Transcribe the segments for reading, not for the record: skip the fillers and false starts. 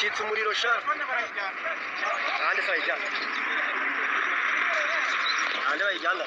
Yacitse umuriro sha. Ahandi se bayijyana? Ahandi bayijyana?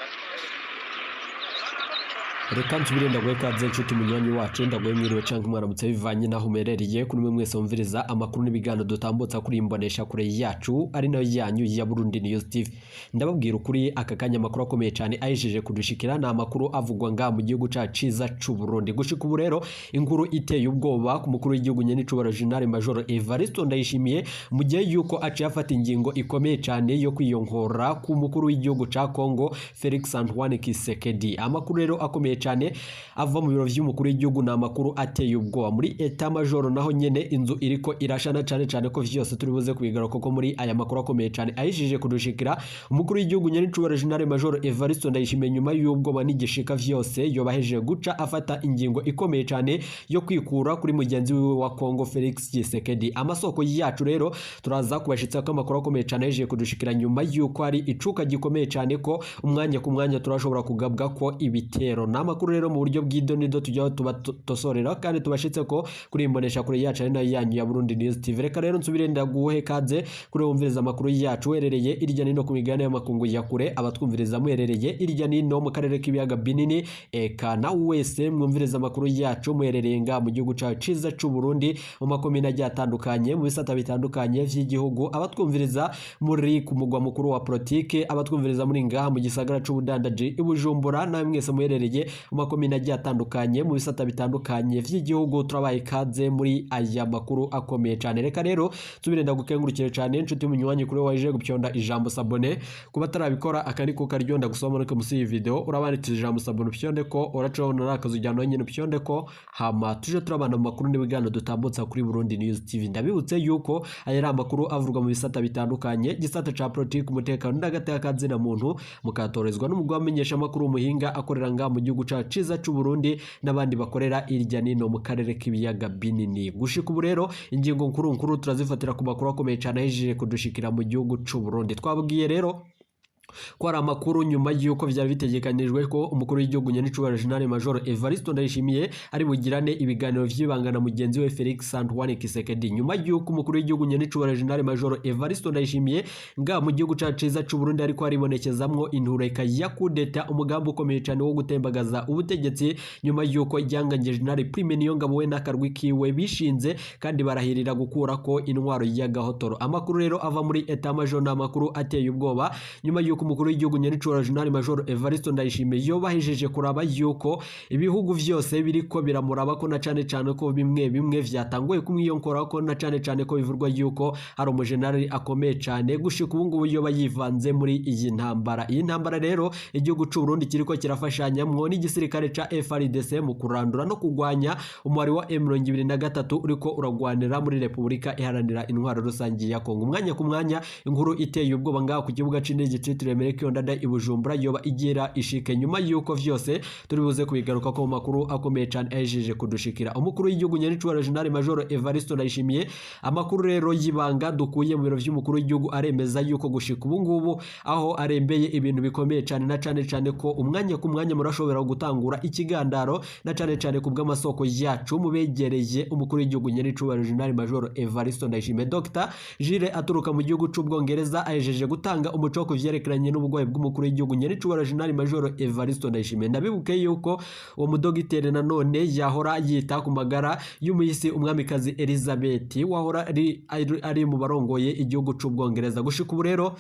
Reka nsubire ndaguhe kaze, nshuti munywanyi wacu. Ndaguhe mwiriwe canke mwaramutse, bivanye naho umerereye. Kuri mwe mwese wumviriza amakuru n'ibiganiro dutambutsa kuri imbonesha kure yacu, ari nayo yanyu ya Burundi News TV, ndababwira ukuri, aka kanya amakuru akomeye cyane ahejeje kudushikira ni amakuru avugwa ngaha mu gihugu cacu ciza c'u Burundi. Gushika ubu rero, inkuru iteye ubwoba ku mukuru w'igihugu nyenicubahiro General Major Evariste Ndayishimiye, mu gihe yuko aciye afata ingingo ikomeye cyane yo kwiyonkora ku mukuru w'igihugu ca Congo, Felix Antoine Tshisekedi. Amakuru rero akomeye cyane ava mu biro vy'umukuru w'igihugu ni amakuru ateye ubwoba. Muri état major naho nyene inzu iriko irashana cyane cyane, ko vyose turi buze kubigaruka ko muri aya makuru akomeye cyane ahejeje kudushikira. Umukuru w'igihugu nyenicubahiro General Major Evariste Ndayishimiye, nyuma y'ubwoba n'igishika vyose, yobahejeje guca afata ingingo ikomeye cyane yo kwikura kuri mugenzi wiwe wa Congo, Felix Tshisekedi. Amasoko yacu rero turaza kubashitsa ko amakuru akomeye cyane ahejeje kudushikira, nyuma y'uko hari icuka gikomeye cyane ko umwanya ku mwanya turashobora kugabwa ko ibitero. Ni amakuru rero mu buryo bw'idonido tujyaho tubatosorera kandi tubashitse ko kuri imbonesha kure yacu, ari nayo yanyu ya Burundi News TV. Reka rero nsubire ndaguhe kaze kuri wumviriza amakuru yacu uherereye irya nino ku migabane y'amakungu ya kure, abatwumviriza muherereye irya nino mu karere k'ibiyaga binini, eka nawe wese mwumviriza amakuru yacu muherereye ngaha mu gihugu cacu ciza c'u Burundi, mu makomine agiye atandukanye, mu bisata bitandukanye vy'igihugu, abatwumviriza muri ku mugwa mukuru wa politike, abatwumviriza muri ngaha mu gisagara c'ubudandaji i Bujumbura, nawe mwese muherereye mu makomine agiye atandukanye, mu bisata bitandukanye vy'igihugu, turabaye ikaze muri aya makuru akomeye cyane. Reka rero nsubire ndagukengurukire cyane, inshuti munywanyi, kuri waje gupyonda ijambo s'abonner. Kuba atarabikora, aka ni ko karyo ndagusoma no musi iyi video urabandikira ijambo s'abonner, upyonde ko uracabona nakazu ujyana nyine, upyonde ko, hama tuje turabana mu makuru n'ibiganiro dutambutsa kuri Burundi News TV. Ndabibutse yuko aya ari amakuru avurwa mu bisata bitandukanye, gisata ca politiki, umutekano n'agateka kazina muntu, mukatorezwa n'umugwi wamenyesha amakuru, umuhinga akorera ngaha mu gihugu cacu ciza c'u Burundi n'abandi bakorera irya nino mu karere k'ibiyaga binini. Gushika ubu rero, ingingo nkuru nkuru turazifatira ku makuru akomeye cyane ahejeje kudushikira mu gihugu c'u Burundi. Twabwiye rero ko ari amakuru nyuma y'uko byari bitegekanijwe ko umukuru w'igihugu nyenicubahiro General Major Evariste Ndayishimiye ari bugirane ibiganiro vy'ibanga na mugenzi we Felix Antoine Tshisekedi. Nyuma y'uko umukuru w'igihugu nyenicubahiro General Major Evariste Ndayishimiye nga mu gihugu cacu ciza c'u Burundi ariko haribonekezamwo intureka ya kudeta, umugambi ukomeye cyane wo gutembagaza ubutegetsi, nyuma y'uko iryanganje General Prime Niyongabo we n'akarwi kiwe bishinze kandi barahirira gukurako intwaro y'agahotoro. Amakuru rero ava muri état major ni amakuru ateye ubwoba, nyuma y'uko umukuru w'igihugu nyenicubahiro General Major Evariste Ndayishimiye yobahejeje kuraba yuko ibihugu vyose biriko biramuraba ko, na cane cane ko bimwe bimwe vyatanguye kumwiyonkora ko, na cane cane ko bivurwa yuko hari umujenerali akomeye cane gushika ubu ngubu yoba yivanze muri iyi ntambara. Iyi ntambara rero igihugu c'u Burundi kiriko kirafashanyamwo n'igisirikare ca FARDC mu kurandura no kugwanya umwari wa M23 uriko uragwanira muri Repubulika Iharanira Intwaro Rusangi ya Kongo. Umwanya ku mwanya, inkuru iteye ubwoba ngaho ku kibuga c'indege citiriwe Melchior Ndadaye i Bujumbura yoba igira ishike, nyuma yuko vyose turi buze kubigaruka ko mu makuru akomeye cane ahejeje kudushikira. Umukuru w'igihugu nyenicubahiro General Major Evariste Ndayishimiye, amakuru rero y'ibanga dukuye mu biro vy'umukuru w'igihugu aremeza yuko gushika ubu ngubu aho arembeye ibintu bikomeye cane, na cane cane ko umwanya ku mwanya murashobora gutangura ikigandaro, na cane cane ku bw'amasoko yacu mubegereye umukuru w'igihugu nyenicubahiro General Major Evariste Ndayishimiye. Dr Jire aturuka mu gihugu c'Ubwongereza ahejeje gutanga umuco ku vyerekeranye n'uburwayi bw'umukuru w'igihugu nyenicubahiro General Major Evariste Ndayishimiye. Ndabibuke yuko uwo mudogiteri nanone yahora yita ku magara y'umuyisi umwamikazi Elizabeth, wahora ari mu barongoye igihugu c'Ubwongereza. Gushika ubu rero,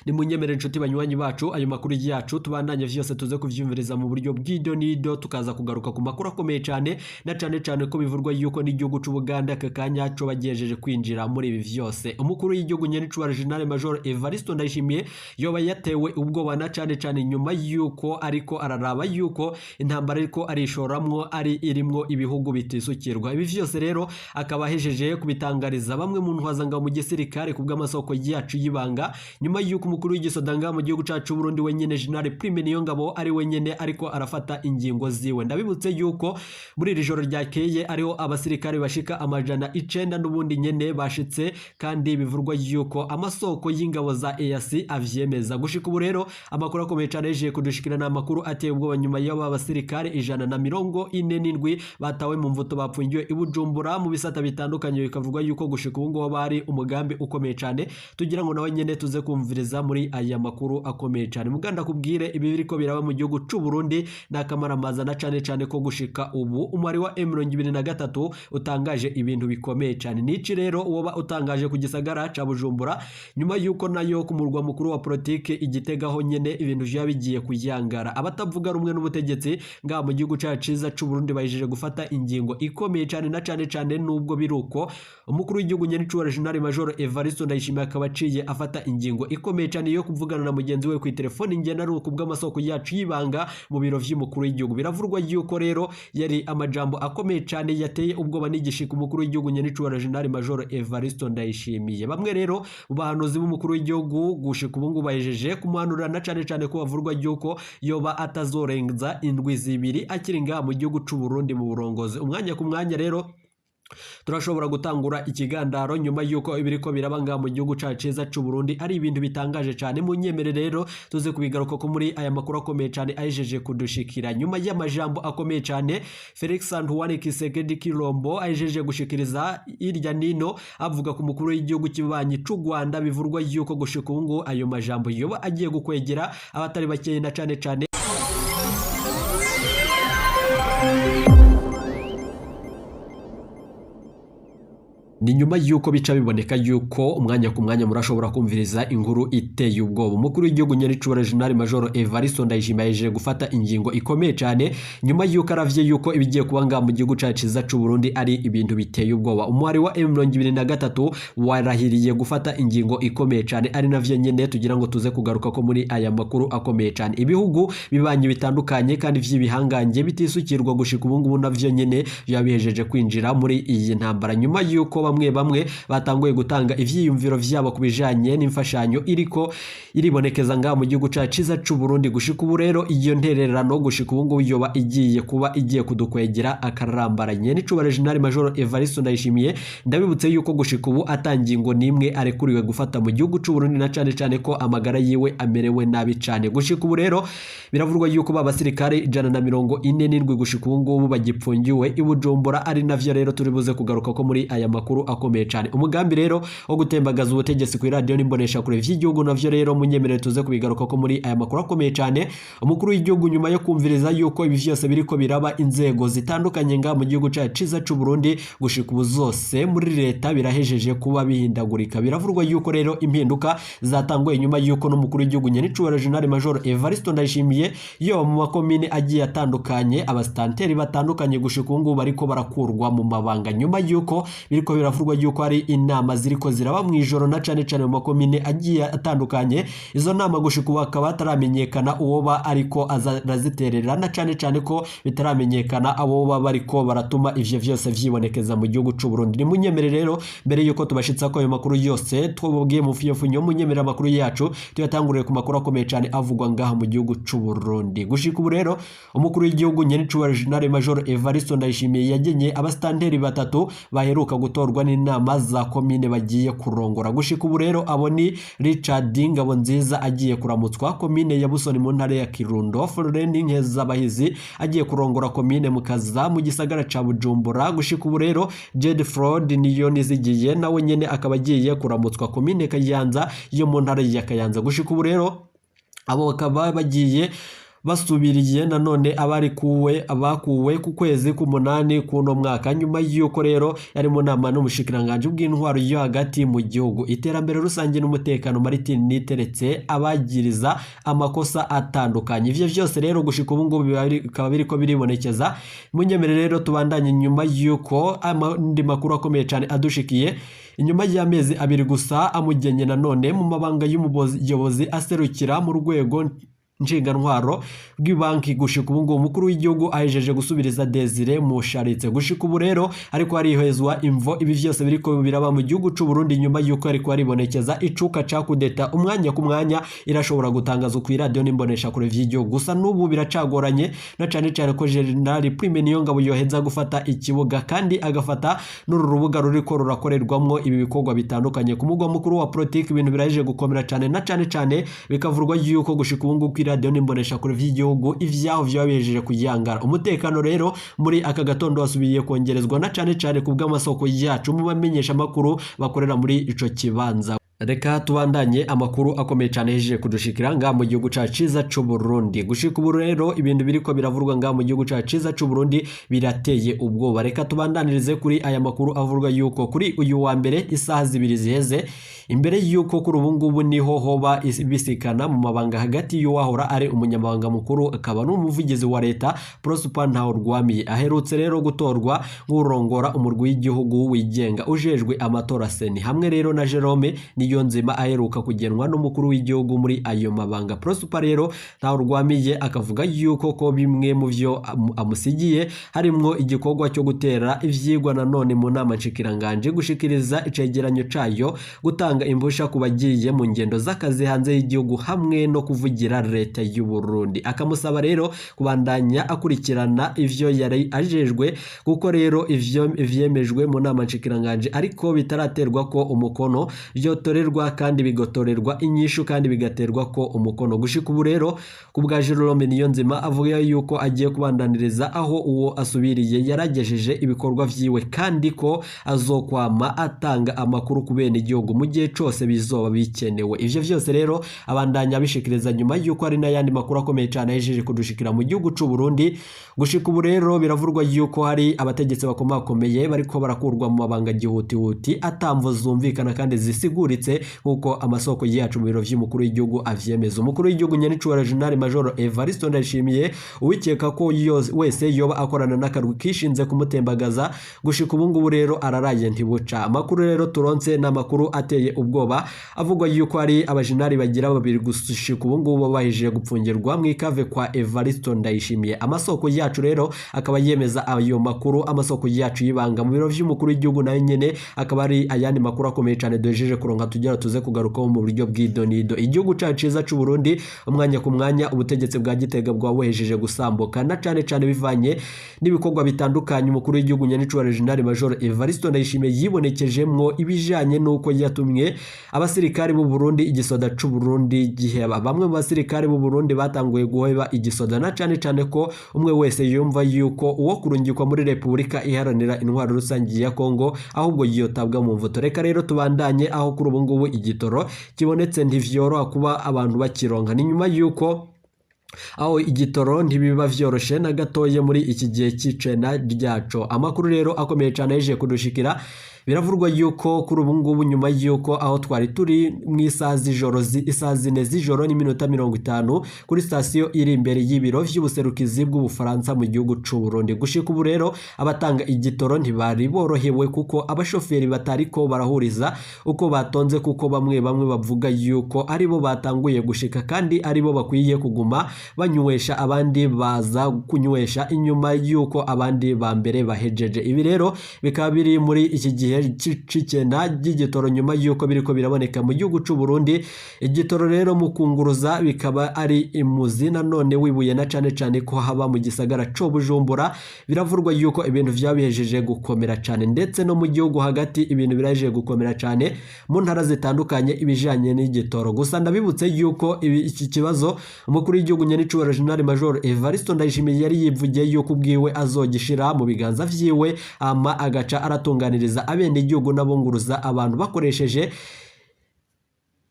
nimunyemere, inshuti banywanyi bacu, ayo makuru yacu tubandanye, vyose tuze kuvyumviriza mu buryo bw'ido n'ido, tukaza kugaruka ku makuru akomeye cyane, na cane cane ko bivurwa yuko n'igihugu c'Ubuganda aka kanya co bagejeje kwinjira muri ibi vyose. Umukuru w'igihugu nyenicubahiro General Major Evariste Ndayishimiye yoba yatewe ubwoba, na cane cane nyuma yuko ariko araraba yuko intambara ariko arishoramwo ari irimwo ibihugu bitisukirwa. Ibi vyose rero akaba ahejeje kubitangariza bamwe mu ntwazangabo mu gisirikare ku bw'amasoko yacu y'ibanga, nyuma y'uko umukuru w'igisoda ngaha mu gihugu cacu Burundi wenyene General Prime Niyongabo ari wenyene ariko arafata ingingo ziwe. Ndabibutse yuko muri iri joro ryakeye ariho abasirikare bashika 900 n'ubundi nyene bashitse, kandi bivurwa yuko amasoko y'ingabo za EAC avyemeza. Gushika ubu rero amakuru akomeye cane yaje kudushikira ni amakuru ateye ubwoba nyuma y'aba basirikare 147 batawe mu mvuto bapfungiwe i Bujumbura mu bisata bitandukanye, bikavugwa yuko gushika ubu ngubu bari umugambi ukomeye cane tugira ngo nawe nyene tuze kumviriza muri aya makuru akomeye cane. Muganda kubwire ibi biriko biraba mu gihugu c'u Burundi n'akamaramaza, na cane cane ko gushika ubu umwari wa M23 utangaje ibintu bikomeye cane. Nici rero woba utangaje ku gisagara ca Bujumbura nyuma yuko nayo ku murwa mukuru wa politike igitegaho nyene ibintu vya bigiye kuyangara. Abatavuga rumwe n'ubutegetsi ngaha mu gihugu cacu ciza c'u Burundi bahejeje gufata ingingo ikomeye cane, na cane cane nubwo biruko umukuru w'igihugu nyene c'uwa General Major Evariste Ndayishimiye akaba aciye afata ingingo ikomeye cane yo kuvugana na mugenzi we ku telefone ngendanwa ku bw'amasoko yacu y'ibanga mu biro vy'umukuru w'igihugu. Biravurwa yuko rero yari amajambo akomeye cane yateye ubwoba n'igishika umukuru w'igihugu nyene c'uwa General Major Evariste Ndayishimiye. Bamwe rero mu bahanuzi b'umukuru w'igihugu gushika ubu ngubu bahejeje kumuhanura, na cane cane ko bavurwa yuko yoba atazorenza indwi zibiri akiri ngaha mu gihugu c'u Burundi mu burongozi. Umwanya ku mwanya rero turashobora gutangura ikigandaro nyuma yuko ibiriko biraba ngaha mu gihugu cacu ciza c'u Burundi ari ibintu bitangaje cane. Munyemere rero tuze kubigaruka ko muri aya makuru akomeye cane ahejeje kudushikira nyuma y'amajambo akomeye cane Felix Antoine Tshisekedi Tshilombo ahejeje gushikiriza irya nino avuga ku mukuru w'igihugu kibanyi c'u Rwanda. Bivurwa yuko gushika ubu ngubu ayo majambo yoba agiye gukwegera abatari bakeye, na cane cane ni nyuma yuko bica biboneka yuko umwanya ku mwanya murashobora kumviriza inkuru iteye ubwoba. Umukuru w'igihugu nyaricubahiro General Major Evariste Ndayishimiye yaje gufata ingingo ikomeye cyane nyuma yuko aravye yuko ibigiye kuba ngaha mu gihugu cacu ciza c'u Burundi ari ibintu biteye ubwoba. Umwari wa M23 warahiriye gufata ingingo ikomeye cyane, ari navyo nyene tugira ngo tuze kugaruka ko muri aya makuru akomeye cyane. Ibihugu bibanyi bitandukanye kandi vy'ibihangange bitisukirwa gushika ubu ngubu navyo nyene byabihejeje kwinjira muri iyi ntambara nyuma yuko bamwe batanguye gutanga ivyiyumviro vyabo kubijanye n'imfashanyo iriko iribonekeza ngaha mu gihugu cacu ciza c'u Burundi. Gushika ubu rero iyo ntererano gushika ubu ngubu yoba igiye kuba igiye kudukwegera akarambaranye. N'icubahiro General Major Evariste Ndayishimiye ndabibutse yuko gushika ubu atangingo nimwe arekuriwe gufata mu gihugu c'u Burundi, na cane cane ko amagara yiwe amerewe nabi cane. Gushika ubu rero biravurwa yuko ba basirikare 147 gushika ubu ngubu bagipfungiwe i Bujumbura, ari navyo rero turi buze kugaruka ko muri aya makuru akomeye cyane. Umugambi rero wo gutembagaza ubutegetsi ku radio n'imbonesha kure vy'igihugu navyo rero munyemerere tuze kubigaruka ko muri aya makuru akomeye cyane. Umukuru w'igihugu nyuma yo kumviriza yuko ibi vyose biriko biraba inzego zitandukanye nga mu gihugu cacu ciza c'u Burundi gushika ubu zose muri leta birahejeje kuba bihindagurika. Biravurwa yuko rero impinduka zatanguye nyuma yuko n'umukuru w'igihugu nyenicubahiro General Major Evariste Ndayishimiye yo mu makomine agiye atandukanye abasitanteri batandukanye gushika ubu ngubu bariko barakurwa mu mabanga nyuma yuko biriko biravurwa yuko hari inama ziriko ziraba mu ijoro na cane cane mu makomine agiye atandukanye. Izo nama gushika ubu akaba hataramenyekana uwo ba ariko araziterera, na cane cane ko bitaramenyekana abo baba bariko baratuma ivyo vyose vyibonekeza mu gihugu c'u Burundi. Ni munyemere rero mbere yuko tubashitsa ko ayo makuru yose twobwiye mu fiyofunyo, munyemere amakuru yacu tuyatanguriye ku makuru akomeye cane avugwa ngaha mu gihugu c'u Burundi. Gushika ubu rero umukuru w'igihugu nyenicubahiro General Major Evariste Ndayishimiye yagenye abasitanteri batatu baheruka gutorwa n'inama za komine bagiye kurongora. Gushika ubu rero abo ni Richard Ngabonziza agiye kuramutswa komine ya Busoni mu ntara ya Kirundo, Florent Nkezabahizi agiye kurongora komine Mukaza mu gisagara ca Bujumbura. Gushika ubu rero Jed Fraud niyo nizigiye nawe nyene akaba agiye kuramutswa komine Kayanza yo mu ntara ya Kayanza. Gushika ubu rero abo bakaba bagiye basubiriye nanone abarikuwe abakuwe ku kwezi k'umunani kuno mwaka, nyuma yuko rero yari mu nama n'umushikiranganje bw'intwaro yo hagati mu gihugu iterambere rusange n'umutekano Martin Niteretse abagiriza amakosa atandukanye. Ivyo vyose rero gushika ubu ngubu bikaba biriko biribonekeza. Munyemere rero tubandanye nyuma yuko andi makuru akomeye cyane adushikiye inyuma y'amezi abiri gusa amugenye nanone mu mabanga y'umuyobozi aserukira mu rwego Nshinga-ntwaro bw'ibanki. Gushika ubu ngubu umukuru w'igihugu ahejeje gusubiriza Desire Musharitse. Gushika ubu rero ariko harihezwa imvo ibi vyose biriko biraba mu gihugu c'u Burundi, nyuma yuko ariko haribonekeza icuka ca kudeta umwanya ku mwanya irashobora gutangazwa ku iradiyo n'imbonesha kure vy'igihugu. Gusa n'ubu biracagoranye, na cane cane ko General Prime Niyongabo yoheza gufata ikibuga kandi agafata n'uru rubuga ruriko rurakorerwamwo ibi bikorwa bitandukanye ku mugwa mukuru wa politiki. Ibintu birahejeje gukomera cane, na cane cane bikavurwa yuko gushika ubu ngubu kw'iradiyo n'imbonesha kure vy'igihugu ivyaho vyoba bihejeje kuyangara. Umutekano rero muri aka gatondo wasubiye kongerezwa, na cane cane ku bw'amasoko yacu mu bamenyesha amakuru bakorera muri ico kibanza. Reka tubandanye amakuru akomeye cyane hejeje kudushikira nga mu gihugu cacu ciza c'u Burundi. Gushika ubu rero ibintu biriko biravurwa nga mu gihugu cacu ciza c'u Burundi birateye ubwoba. Reka tubandanirize kuri aya makuru avurwa yuko kuri uyu wa mbere isaha 2 ziheze, imbere yuko kuri ubu ngubu niho hoba ibisikana mu mabanga hagati y'uwahora ari umunyamabanga mukuru akaba n'umuvugizi wa leta Prosper Ntawurwamiye, aherutse rero gutorwa nk'urongora umurwi w'igihugu wigenga ujejwe amatora CENI, hamwe rero na Jerome Niyonzima aheruka kugenwa n'umukuru w'igihugu muri ayo mabanga. Prosper rero Ntawurwamiye akavuga yuko ko bimwe mu vyo amusigiye harimwo igikorwa cyo gutera ivyigwa nanone mu nama nshikiranganje, gushikiriza icegeranyo cayo, gutanga impusha ku bagiye mu ngendo z'akazi hanze y'igihugu, hamwe no kuvugira leta y'u Burundi. Akamusaba rero kubandanya akurikirana ivyo yari ajejwe, kuko rero ivyo vyemejwe mu nama nshikiranganje ariko bitaraterwa ko umukono vyotorerwa kandi bigotorerwa inyishu kandi bigaterwa ko umukono. Gushika ubu rero ku bwa Jerome Niyonzima avuga yuko agiye kubandaniriza aho uwo asubiriye yaragejeje ibikorwa vyiwe, kandi ko azokwama atanga amakuru ku bene igihugu mu gihe cose bizoba bikenewe. Ivyo vyose rero abandanya abishikiriza nyuma yuko hari n'ayandi makuru akomeye cyane ahejeje kudushikira mu gihugu c'u Burundi. Gushika ubu rero biravurwa yuko hari abategetsi bakomakomeye bariko barakurwa mu mabanga gihutihuti atamvo zumvikana kandi zisiguritse, nkuko amasoko yacu mu biro vy'umukuru w'igihugu avyemeza. Umukuru w'igihugu nyanicubahiro General Major Evariste Ndayishimiye, uwikeka ko wese yoba akorana n'akarwi kishinze kumutembagaza, gushika ubu ngubu rero araraye ntibuca. Amakuru rero turonse ni amakuru ateye ubwoba, avugwa yuko hari abajenali bagira babiri gushika ubu ngubu bahejeje gupfungirwa mu ikave kwa Evariste Ndayishimiye. Amasoko yacu rero akaba yemeza ayo makuru, amasoko yacu y'ibanga mu biro vy'umukuru w'igihugu nayo nyene akaba ari ayandi makuru akomeye cyane duhejeje kuronka tugira tuze kugarukaho mu buryo bw'idonido. Igihugu cacu ciza c'u Burundi umwanya ku mwanya ubutegetsi bwa Gitega bwabuhejeje gusambuka, na cane cane bivanye n'ibikorwa bitandukanye umukuru w'igihugu nyanicubahiro General Major Evariste Ndayishimiye yibonekejemwo ibijanye n'uko yatumye abasirikari b'u Burundi igisoda c'u Burundi giheba. Bamwe mu basirikari b'u Burundi batanguye guheba igisoda, na cane cane ko umwe wese yumva yuko uwo kurungikwa muri Repubulika Iharanira Intwaro Rusange ya Kongo ahubwo yiyotabwa mu mvuto. Reka rero tubandanye aho kuri ubu ngubu igitoro kibonetse ntivyoroha kuba abantu bakironka. Ni nyuma yuko aho igitoro ntibiba vyoroshe na gatoye muri iki gihe c'icena ryaco. Amakuru rero akomeye cane yaje kudushikira, biravurwa yuko kuri ubu ngubu nyuma yuko aho twari turi mu isaha z'ijoro, isaha 4 z'ijoro n'iminota 50 kuri sitasiyo iri imbere y'ibiro vy'ubuserukizi bw'Ubufaransa mu gihugu c'u Burundi. Gushika ubu rero abatanga igitoro ntibari borohewe, kuko abashoferi batariko barahuriza uko batonze, kuko bamwe bamwe bavuga yuko aribo batanguye gushika kandi aribo bakwiye kuguma banywesha abandi baza kunywesha inyuma yuko abandi ba mbere bahejeje. Ibi rero bikaba biri muri iki gihe c'icenda ry'igitoro nyuma yuko biriko biraboneka mu gihugu c'u Burundi. Igitoro rero mu kunguruza bikaba ari imuzi nanone wibuye, na cane cane ko haba mu gisagara co Bujumbura. Biravurwa yuko ibintu vyabihejeje gukomera cane, ndetse no mu gihugu hagati ibintu birahejeje gukomera cane mu ntara zitandukanye ibijanye n'igitoro. Gusa ndabibutse yuko iki kibazo umukuru w'igihugu nyanicubahiro General Major Evariste Ndayishimiye yari yivugiye yuko ubwiwe azogishira mu biganza vyiwe, ama agaca aratunganiriza abene igihugu n'abunguruza abantu bakoresheje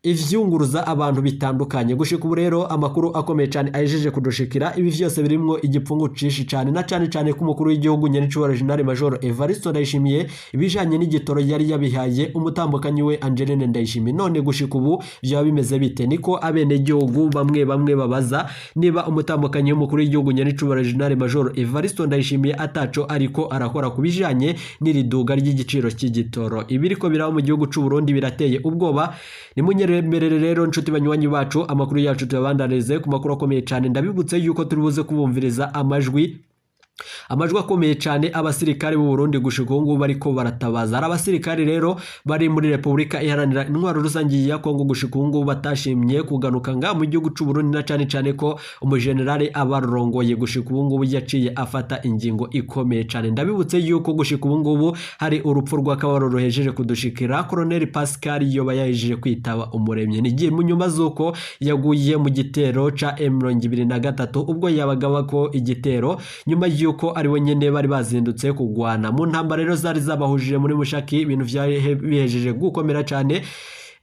ivyunguruza abantu bitandukanye. Gushika ubu rero amakuru akomeye cyane ahejeje kudushikira, ibi vyose birimwo igipfungu cinshi cyane, na cane cane ko umukuru w'igihugu nyanicubahiro General Major Evariste Ndayishimiye ibijanye n'igitoro yari yabihaye umutambukanyi we Angeline Ndayishimiye. None gushika ubu vyaba bimeze bite? Niko abene igihugu bamwe bamwe babaza niba umutambukanyi w'umukuru w'igihugu nyanicubahiro General Major Evariste Ndayishimiye ataco ariko arakora kubijanye n'iriduga ry'igiciro cy'igitoro. Ibiriko biraba mu gihugu c'u Burundi birateye ubwoba. Nimunyerere Munyemerere rero nshuti banywanyi bacu, amakuru yacu tuyabandanize ku makuru akomeye cyane. Ndabibutse yuko turi buze kubumviriza amajwi akomeye cyane abasirikare b'u Burundi gushika ubu ngubu bariko baratabaza. Hari abasirikare rero bari muri Repubulika Iharanira Intwaro Rusange ya Kongo gushika ubu ngubu batashimye kugaruka nga mu gihugu c'u Burundi, na cane cane ko umujenerali abarongoye gushika ubu ngubu yaciye afata ingingo ikomeye cyane. Ndabibutse yuko gushika ubu ngubu hari urupfu rw'akababaro ruhejeje kudushikira. Colonel Pascal yoba yahejeje kwitaba umuremyi, ni mu nyuma z'uko yaguye mu gitero ca M23 ubwo yabaga ko igitero nyuma yuko ari we nyene bari bazindutse kugwana mu ntambara rero zari zabahujije muri Mushaki. Ibintu vyari bihejeje gukomera cyane.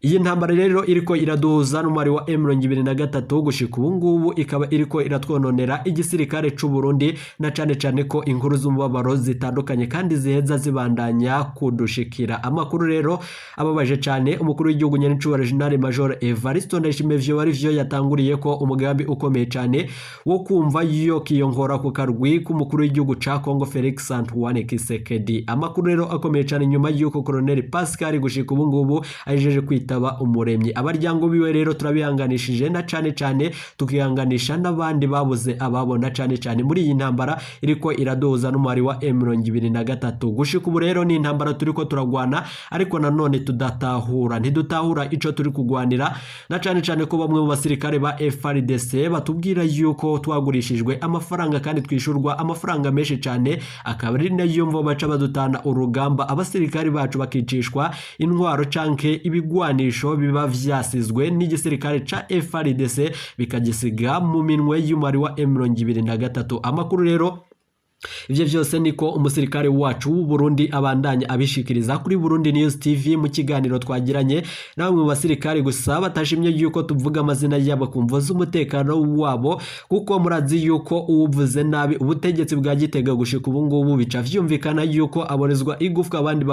Iyi ntambara rero iriko iraduhuza n'umwari wa M23 gushika ubu ngubu ikaba iriko iratwononera igisirikare c'u Burundi, na cane cane ko inkuru z'umubabaro zitandukanye kandi ziheza zibandanya kudushikira. Amakuru rero ababaje cane, umukuru w'igihugu nyenicubahiro General Major Evariste Ndayishimiye vyo bari vyo yatanguriye ko umugambi ukomeye cane wo kumva yo kiyonkora ku karwi k'umukuru w'igihugu ca Congo Felix Antoine Tshisekedi. Amakuru rero akomeye cane nyuma y'uko Colonel Pascal gushika ubu ngubu ajeje kwita umuremyi. Abaryango biwe rero turabihanganishije, na cane cane tukihanganisha n'abandi babuze ababo, na cane cane muri iyi ntambara iriko iraduhuza n'umwari wa M23. Gushika ubu rero ni intambara turiko turagwana, ariko nanone tudatahura, ntidutahura ico turi kugwanira, na cane cane ko bamwe mu basirikare ba FARDC batubwira yuko twagurishijwe amafaranga kandi twishurwa amafaranga menshi cane, akaba ari nayo mvo baca badutana urugamba, abasirikare bacu bakicishwa intwaro canke ibigwanisho biba vyasizwe n'igisirikare ca FARDC bikagisiga mu minwe y'umwari wa M23. Amakuru rero ivyo vyose niko umusirikare wacu w'u Burundi abandanya abishikiriza kuri Burundi News TV mu kiganiro twagiranye na bamwe mu basirikare, gusa batashimye yuko tuvuga amazina yabo ku mvo z'umutekano wabo, kuko murazi yuko uwuvuze nabi ubutegetsi bwa Gitega gushika ubu ngubu bica vyumvikana yuko aborezwa igufwa, abandi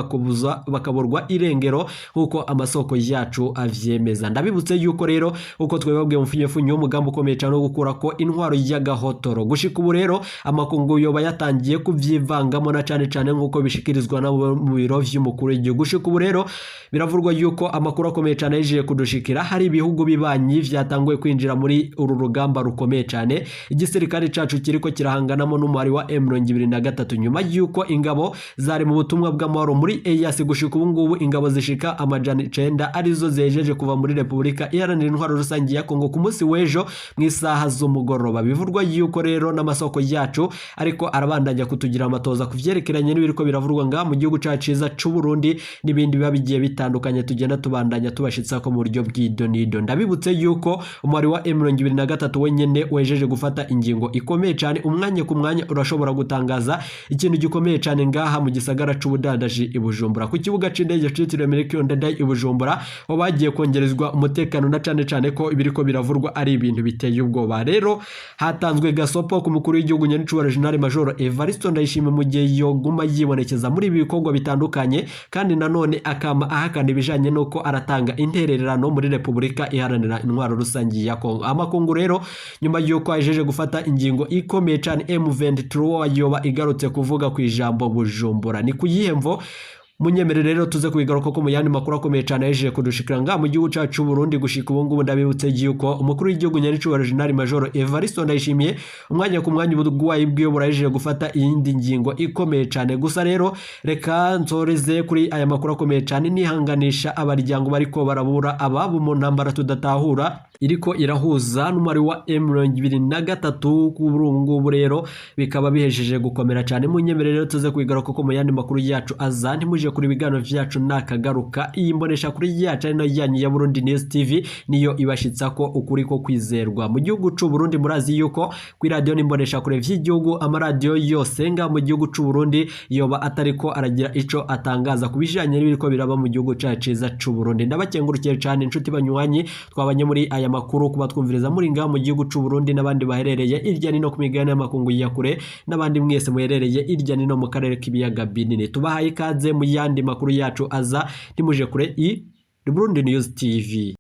bakaborwa irengero nkuko amasoko yacu avyemeza. Ndabibutse yuko rero uko twebabwiye mu umugambi ukomeye cyane wo gukura ko intwaro y'agahotoro, gushika ubu rero amakungu yoba yatangiye kuvyivangamo, na cane cane nkuko bishikirizwa nabo mu biro vy'umukuru w'igihugu. Gushika ubu rero biravurwa yuko amakuru akomeye cane yaje kudushikira, hari ibihugu bibanyi vyatanguye kwinjira muri uru rugamba rukomeye cane igisirikare cacu kiriko kirahanganamo n'umwari wa M23, nyuma yuko ingabo zari mu butumwa bw'amahoro muri EAC gushika ubu ngubu ingabo zishika 900 arizo zejeje kuva muri Repubulika Iharanira Intwaro Rusange ya Kongo ku munsi w'ejo mu isaha z'umugoroba. Bivurwa yuko rero n'amasoko yacu ariko arabandanya kutugira amatoza kuvyerekeranye n'ibiriko biravurwa nga mu gihugu cacu ciza c'u Burundi n'ibindi biba bigiye bitandukanye tugenda tubandanya tubashitsa ko mu buryo bw'idonido. Ndabibutse yuko umwari wa M23 wenyene wejeje gufata ingingo ikomeye cyane, umwanya ku mwanya urashobora gutangaza ikintu gikomeye cyane ngaha mu gisagara c'ubudandaji i Bujumbura, ku kibuga c'indege citiriwe Melchior Ndadaye i Bujumbura, aho bagiye kongerezwa umutekano, na cane cane ko ibiriko biravurwa ari ibintu biteye ubwoba. Rero hatanzwe gasopo ku mukuru w'igihugu nyenicubahiro General Major Evariste Ndayishimiye mu gihe yoguma yibonekeza muri ibi bikorwa bitandukanye, kandi nanone akama ahakana ibijanye nuko aratanga intererano muri Repubulika Iharanira Intwaro Rusange ya Kongo. Amakungu rero nyuma yuko ajeje gufata ingingo ikomeye cyane, M23 yoba igarutse kuvuga ku ijambo Bujumbura. Ni kuyihemvo munyemere rero tuze kubigaruka ko mu yandi makuru akomeye cyane yaje kudushikira nga mu gihugu cacu Burundi. Gushika ubu ngubu ndabibutse yuko umukuru w'igihugu nyenicubahiro General Major Evariste Ndayishimiye umwanya ku mwanya ubugwayi bwiwe buraje gufata iyindi ngingo ikomeye cyane. Gusa rero reka nsoreze kuri aya makuru akomeye cyane nihanganisha abaryango bariko barabura ababo mu ntambara tudatahura iriko irahuza n'umwari wa M23 kuri ubu ngubu rero bikaba bihejeje gukomera cyane. Munyemere rero tuze kubigaruka ko mu yandi makuru yacu aza, ntimuje kuri ibiganiro vyacu nakagaruka. Iyi mbonesha kuri yacu ari nayo yanyu ya Burundi News TV niyo ibashitsa ko ukuri ko kwizerwa mu gihugu c'u Burundi. Murazi yuko kuri radio n'imbonesha kure vy'igihugu, amaradiyo yose nga mu gihugu c'u Burundi yoba atariko aragira ico atangaza kubijanye n'ibiriko biraba mu gihugu cacu ciza c'u Burundi. Ndabakengurukiye cyane inshuti banywanyi twabanye muri aya makuru, kuba twumviriza muri nga mu gihugu c'u Burundi n'abandi baherereye irya nino ku migabane y'amakungu ya kure, n'abandi mwese muherereye irya nino mu karere k'ibiyaga binini. Tubahaye ikaze mu yandi makuru yacu aza, ntimuje kure i Burundi News TV.